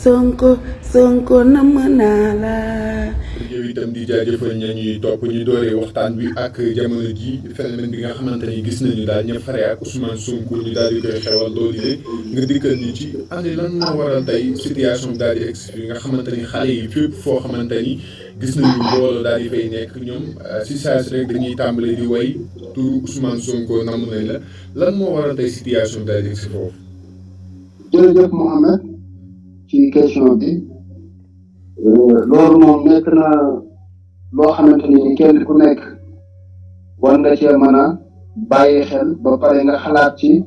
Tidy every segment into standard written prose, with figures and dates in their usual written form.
Sonko namm naa la. yow itam di jaajëfal ña ñuy topp ñu dooree waxtaan bi ak jamono ji phénomène bi nga xamante ni gis nañu daal ña fare ak Ousmane Sonko ñu daal di koy xewal loolu de nga dikkal ñu ci ani lan moo waral tey situation bi daal di egsi fi nga xamante ni xale yi fépp foo xamante ni gis nañu mbooloo daal di fay nekk ñoom si saa si rek dañuy tàmbale di way turu Ousmane Sonko namm nañ la lan moo waral tey situation bi daal di egsi foofu. jërëjëf Mohamed ci question bi loolu moom nekk na loo xamante ni kenn ku nekk war nga cee mën a bàyyi xel ba pare nga xalaat ci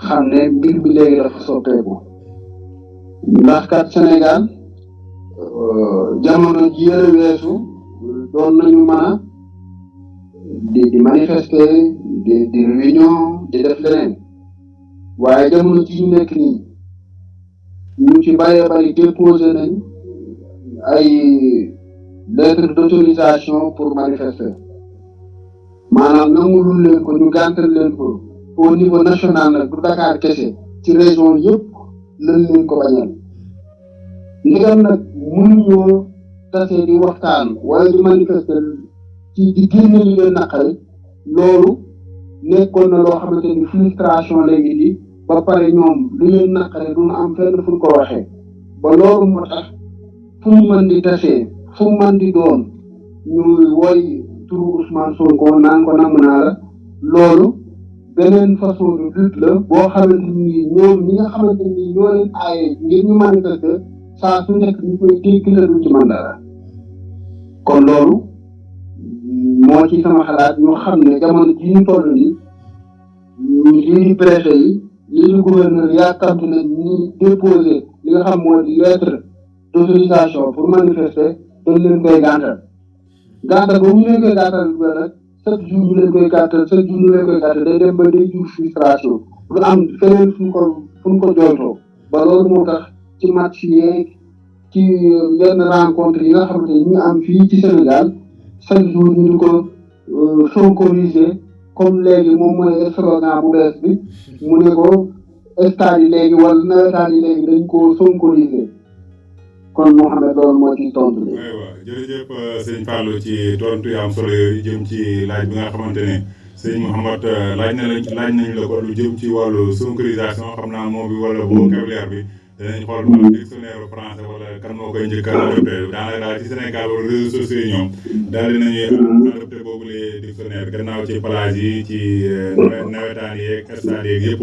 xam ne mbir bi léegi dafa soppeeku ndax kat Sénégal jamono ji yële weesu doon nañu mën a di manifester di réunion di def leneen waaye jamono ji ñu nekk nii ñu ci bëree bëri déposé nañ ay lettre d'autorisation pour manifester maanaam nangulul leen ko ñu gàntal leen ko au niveau national nag du Dakar kese ci région yëpp lañ leen ko bañal ndegam nag mënuñoo tase di waxtaan wala di manifester ci di génne li leen naqari loolu nekkoon na loo xamante ni frustration léegi di ba pare ñoom li leen naqari duñu am fenn fu ñu ko waxee ba loolu moo tax fu mu mën di tasee fu mu mën di doon ñuy woy turu Ousmane Sonko naan ko namm naa la loolu beneen façon de lutte la boo xamante ni ñoom ñi nga xamante ni ñoo leen aaye ngir ñu manifester saa su nekk ñu koy dégg te duñ ci mën dara kon loolu moo ci sama xalaat ñu xam ne jamono ji ñu toll nii lii di préfet yi lii di gouverneur yàkkamti na ñi déposé li nga xam mooy di lettre d'autorisation pour manifester dañ leen koy gàntal boobu ñu leen koy gàntal ba nag chaque jour ñu leen koy gàntal chaque jour ñu leen koy gàntal day dem ba day jur frustration lu am feneen fu ñu ko jooytoo ba loolu moo tax ci match yeeg ci yenn rencontre yi nga xamante ni ñu am fii ci Sénégal chaque jour ñu di ko sonkoriser comme léegi moom mooy slogan bu bees bi mu ne ko stade yi léegi wala nawetaan yi léegi dañ ko sonkoriser kon moo xam ne loolu moo ciy tontu bi. aywa jërëjëf sëñ Fallou ci tontu yu am solo yooyu jëm ci laaj bi nga xamante ne sëñ Mouhamed laaj nañ la ko lu jëm ci wàllu sonkorisation xam naa moo bi wala vocabulaire bi danañ xool wala dictionnaire français wala kan moo koy njëkk a adopté daanaka daal ci Sénégal wala réseaux sociaux yi ñoom daal di nañuy adopté boobu les dictionnaire gannaaw ci plage yi ci nawetaan yeeg stade yeeg yëpp.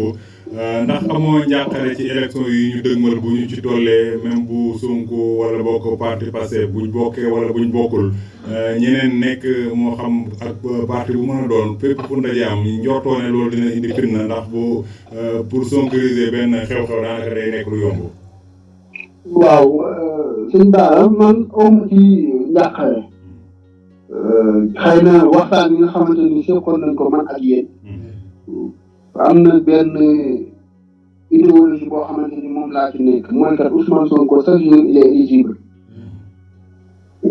ndax amoo njàqare ci élection yi ñu dëgmal bu ñu ci tollee même bu Sonko wala bokk parti Pastef buñ bokkee wala buñ bokkul ñeneen nekk moo xam ak parti bu mën a doon fépp fu ndaje am njortoo ne loolu dina indi fitna ndax bu pour sonkoriser benn xew-xew daanaka day nekk lu yomb. waaw sëñ Bara man amu ci njàqare xëy na waxtaan yi nga xamante ni seqoon nañ ko man ak yéen. am na benn idéologie boo xamante ni moom laa ci nekk mooy kat Ousmane Sonko chaque jour il est éligible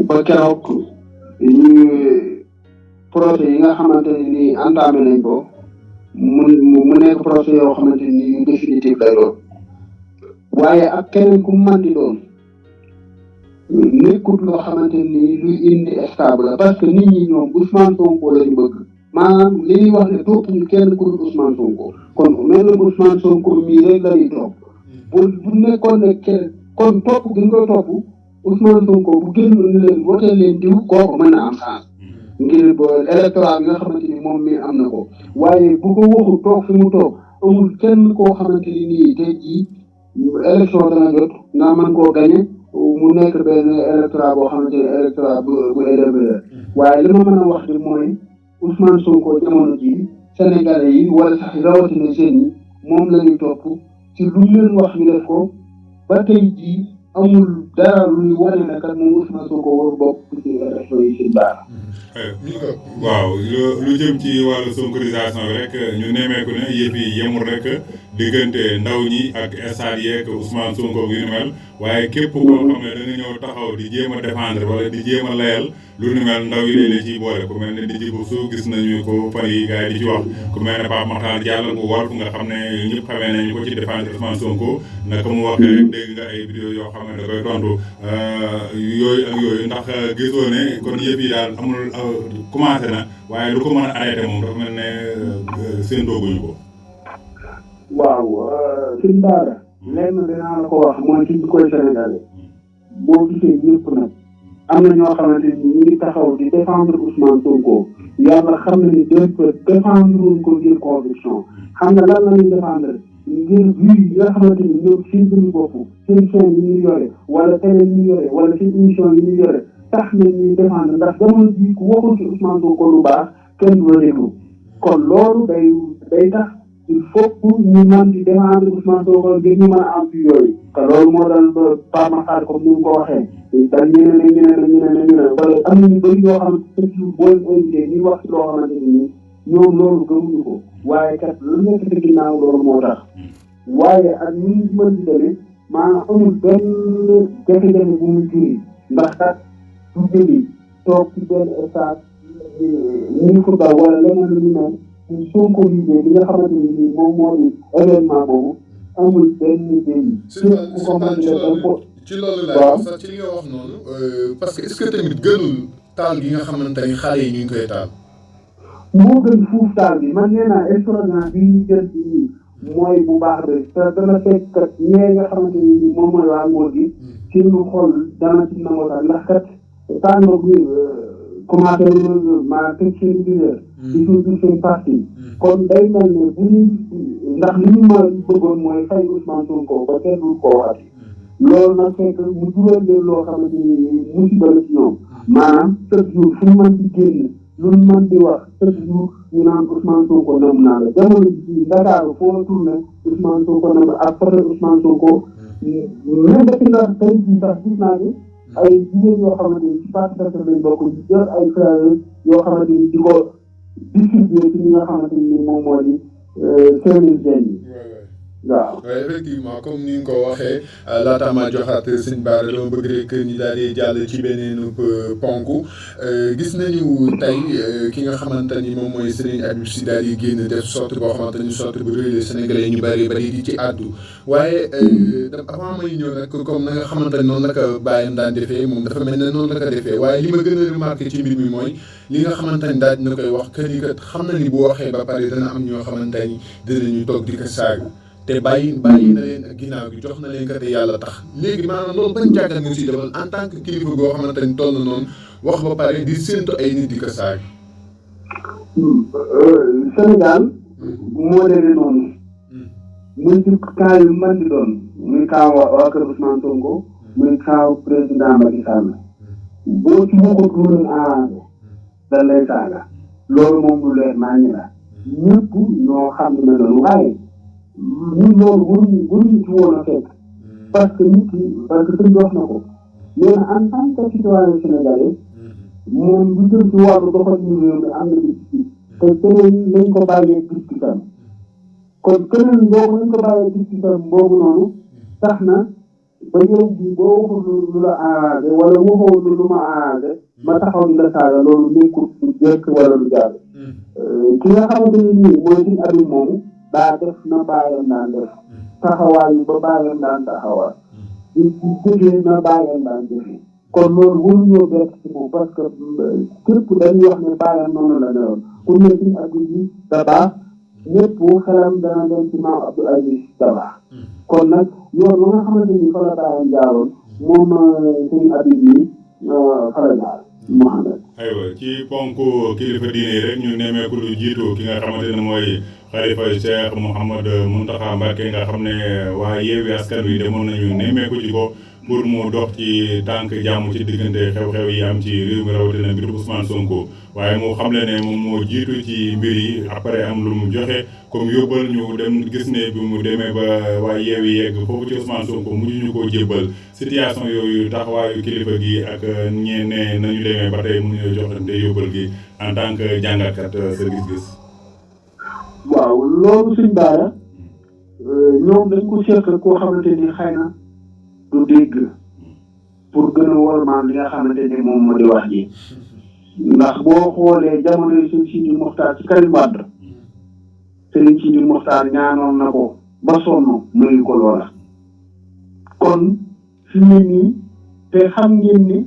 ba keroog ñu projet yi nga xamante ni entamé nañ ko mu nekk projet yoo xamante ni yu définitif lay doon waaye ak keneen ku man di doon nekkut loo xamante ni luy indi stable la parce que nit ñi ñoom Ousmane Sonko lañu bëgg maanaam li ñuy wax ne topp ñu kenn ku dul Ousmane Sonko kon mel na Ousmane Sonko mii rek la ñuy topp bu nekkoon ne kenn kon topp gi nga koy topp Ousmane Sonko bu génn ni leen voté leen diw kooku mën na am chance ngir ba électorat bi nga xamante ni moom mii am na ko waaye bu ko waxul toog fi mu toog amul kenn koo xamante ni nii tey jii élection dana jot nga mën koo gagné mu nekk benn électorat boo xamante ni électorat bu élevé waaye li ma mën a wax di mooy Ousmane Sonko jamono ji Sénégalais yi wala sax rawatina jeunes yi moom la ñuy topp ci lu leen wax ñu def ko ba tey jii amul dara luy wane ne kat moom Ousmane Sonko war bokk ci élection yi si baax. waaw lu jëm ci wàllu sonkorisation bi rek ñu nemmeeku ne yëf yi yemul rek diggante ndaw ñi ak stade yeeg Ousmane Sonko yu ni mel waaye képp koo xam ne da nga ñëw taxaw di jéem a défendre wala di jéem a layal lu ni mel ndaw yi la ciy boole ku mel ne di jibu su gis nañu ko fan yi gars yi di ci wax ku mel ne Pape Makhtar Diallo bu Walf nga xam ne ñëpp xamee nañu ko ci défendre Ousmane Sonko naka mu waxee rek dégg nga ay vidéo yoo xam ne da koy tontu yooyu ak yooyu ndax gisoo ne kon yëf yi daal amul commencé na waaye lu ko mën a arrêté moom dafa mel ne seen dooguñu ko. waaw sëñ Bara lenn dinaa la ko wax mooy ci koy Sénégalais boo gisee ñëpp nag am na ñoo xamante ni ñu ngi taxaw di défendre Ousmane Sonko yàlla xam na ni défendre ko ngir conviction xam nga lan la ñuy défendre ngir vues yi nga xamante ni ñoom seen biir bopp seen chaîne yi ñuy yore wala télé yi ñuy yore wala seen émission yi ñuy yore tax na ñuy défendre ndax jamono jii ku waxul ci Ousmane Sonko lu baax kenn du la déglu kon loolu day tax il faut que ñu mën di défendre Ousmane Sonko ngir ñu mën a am ci yooyu te loolu moo dal ba Pape Makhtar comme ni mu ko waxee dañ ñeneen wala am na ñu bëri yoo xamante ne toujours boo leen invité ñuy wax ci loo xamante ni ñoom loolu gëmuñu ko waaye kat lu nekk ci ginnaaw loolu moo tax waaye ak ñu mën di demee maanaam amul benn jafe-jafe bu muy juri ndax kat du jëli toog ci benn stade ñu football wala leneen lu ñu mel ñu sonkorisé li nga xamante ni nii moom moo di événement boobu amul benn déli ci loolu laay wax sax ci li nga wax noonu parce que est-ce que tamit gënul taal gi nga xamante ni xale yi ñu ngi koy taal. moo gën fuuf taal bi man nee naa extraordinaire bi ñu jël ci nii mooy bu baax bi te dana fekk kat ñee nga xamante ni nii moom mooy waa nguur gi ci lu xool dana ci nangoo sax ndax kat tànn bi commencé maa teg seen leader di tudd seen parti kon day mel ne bu ñuy ndax li ñu ma bëggoon mooy fay Ousmane Sonko ba kenn du ko waxati loolu nag fekk mu jural leen loo xamante ni musiba la ci ñoom maanaam chaque jour fu mu mën di génn lu mu mën di wax chaque jour ñu naan Ousmane Sonko nam naa la jamono ji Dakar foo tourné Ousmane Sonko nam ak côté Ousmane Sonko même depuis ndax tey jii sax gis naa ni ay jigéen yoo xamante ni ci parti Pastef lañ bokk di jël ay frères yoo xamante ni di ko distribuer ci ñi nga xamante ni moom moo di service jeunes yi waaw. effectivement comme ni nga ko waxee laata maa joxaat sëñ Bara dama bëgg rek ñu daal di jàll ci beneen ponk gis nañu tey ki nga xamante ni moom mooy Serigne Habib Sy daal di génn def sorte boo xamante ni sorte bu rëy la Sénégalais ñu bari di ci àddu waaye avant may ñëw nag comme na nga xamante ni noonu la ko bàyyam daan defee moom dafa mel ne noonu la ko defee waaye li ma gën a remarqué ci mbir mi mooy li nga xamante ni daal dina koy wax que ni kat xam na ni bu waxee ba pare dana am ñoo xamante ni dinañu toog di ko saaga. te bàyyi na leen ak ginnaaw gi jox na leen kat yàlla tax léegi maanaam loolu ban jàngat nga si defal en tant que kilifa goo xamante ni toll na noonu wax ba pare di séntu ay nit di ko saag. Sénégal moo demee noonu. muy ci cas yu mën di doon muy cas waa kër Ousmane Sonko muy cas président Macky Sall boo ci bokkut lu leen arrangé dañ lay saaga loolu moom lu leer naa ñu la ñëpp ñoo xam ne loolu waaye. ñun loolu waruñu ci woon a fekk parce que nit ki parce que sëñ wax na ko nee na en tant que citoyen sénégalais moom lu jëm ci wàllu doxalinu réew mi am na gis-gis te keneen nañ ko bàyyee gis-gisam kon keneen boobu nañ ko bàyyee gis-gisam boobu noonu tax na ba yow bi boo waxul lu la arrangé wala waxoo lu ma arrangé ma taxaw di la saaga loolu nekkul lu jekk wala lu jaar ki nga xamante ni nii mooy suñu abim moomu daa def na bàyyam daan def taxawaayu ba bàyyam daan taxawaay di jëfee na bàyyam daan jëfee kon loolu waruñoo bett ci moom parce que képp dañuy wax ne bàyyam noonu la newoon pour ne suñu Abdou bi da baax ñëpp xelam dana dem ci maam Abdou Aziz Dabakh kon nag yoon ba nga xamante ni fa la bàyyam jaaroon moom suñu Abdou bi fa la jaar Mouhamed. aywa ci ponk kilifa diine yi rek ñu nemmeeku lu jiitu ki nga xamante ne mooy xalifa Cheikh Mouhamed Mountakha Mbacké nga xam ne waa Yewwi Askan Wi demoon nañu nemmeeku ci ko pour mu dox ci tànk jàmm ci diggante xew-xew yi am ci réew mi rawatina mbir Ousmane Sonko waaye mu xam le ne moom moo jiitu ci mbir yi après am lu mu joxe comme yóbbal ñu dem gis ne bi mu demee ba waa Yewwi yegg foofu ci Ousmane Sonko mujj ñu koo jébbal situation yooyu taxawaayu kilifa gi ak ñee ne nañu demee ba tey mu ñu joxante yóbbal gi en tant que jàngatkat sa gis-gis. waaw loolu suñ baara ñoom dañ ko seq koo xamante ni xëy na du dégg pour gën a wormaal li nga xamante ni moom moo di wax ji ndax boo xoolee jamono yi sëñ Sidi Mokhtar ci Karim Wade sëñ Sidi Mokhtar ñaanoon na ko ba sonn nuyu ko loola kon fi mu ne nii te xam ngeen ni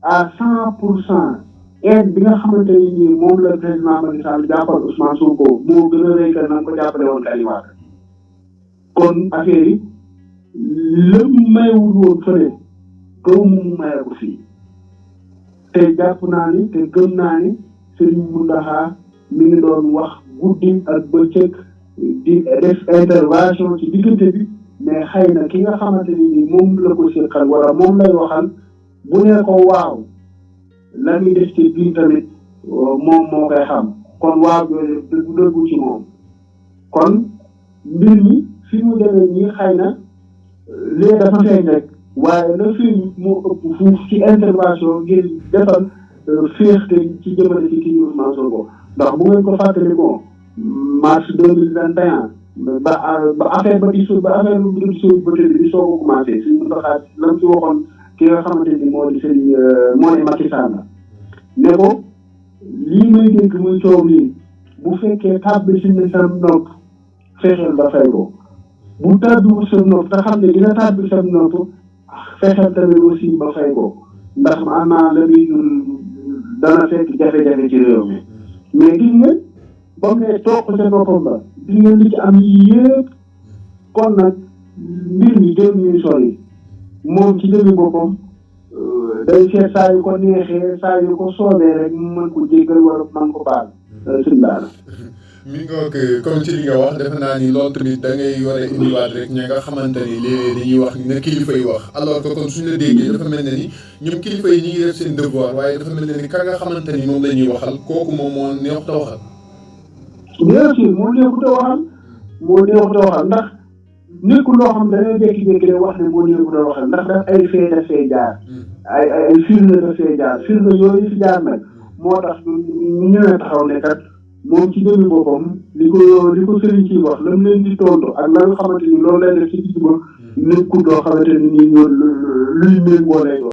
à 100% aide bi nga xamante ni nii moom la président Macky Sall jàppal Ousmane Sonko moo gën a rëy que na ko jàppale woon Karim Wade kon affaire yi lépp mayewul woon fële kaw mu maye ko fii te jàpp naa ni te gëm naa ni Serigne Mountakha mi ngi doon wax guddi ak bëccëg di def intervention ci diggante bi mais xëy na ki nga xamante ni nii moom la ko seqal wala moom lay waxal bu ne ko waaw la muy def ci biir tamit moom moo koy xam kon waaw yooyu dëggu ci moom kon mbir mi fi mu demee nii xëy na léegi dafa feeñ rek waaye la feeñ moo ëpp fuuf ci intervention ngir defal féexte ci jëmale ci kii Ousmane Sonko ndax bu ngeen ko fàttalikoo mars 2021 ba affaire ba di ba affaire bu di suuf ba tëdd bi soog a commencé suñu doxaat la mu ci waxoon ki nga xamante ni moo di sëriñ moo di Macky Sall ne ko lii may dégg muy coow lii bu fekkee tàbbi si ne sa nopp fexeel ba fay ko bu tàbbiwul sa nopp te xam ne dina tàbbi sa nopp fexeel tamit aussi ba fay ko ndax maanaam la muy dana fekk jafe-jafe ci réew mi mais gis nga ba mu ne toog sa boppam ba gis nga li ci am yëpp kon nag mbir mi jëm ñuy sori moom ci jëmmi boppam day seet saa yu ko neexee saa yu ko soobee rek mën ko jéggal wala mën ko baal suñu daal. mi ngoog comme ci li nga wax defe naa ni loolu tamit da ngay war a indiwaat rek ña nga xamante ni léeg-léeg dañuy wax na kilifa yi wax alors que kon suñu la déggee dafa mel ne ni ñoom kilifa yi ñu ngi def seen devoir waaye dafa mel ne ni ka nga xamante ni moom la ñuy waxal kooku moom moo neexut a waxal. bien sûr moo neexut a waxal ndax nekkul loo xam dañoo jékki-jékki rek wax ne moo neexut a waxal ndax daf ay fee daf fee jaar ay firnde daf fee jaar firnde yooyu fi jaar nag moo tax ñu ñëwee taxaw ne kat moom ci jëmmi boppam li ko sëriñ ci wax la mu leen di tontu ak la nga xamante ni loolu lay def ci digg ba nekkul loo xamante ni nii luy méngoo lay doon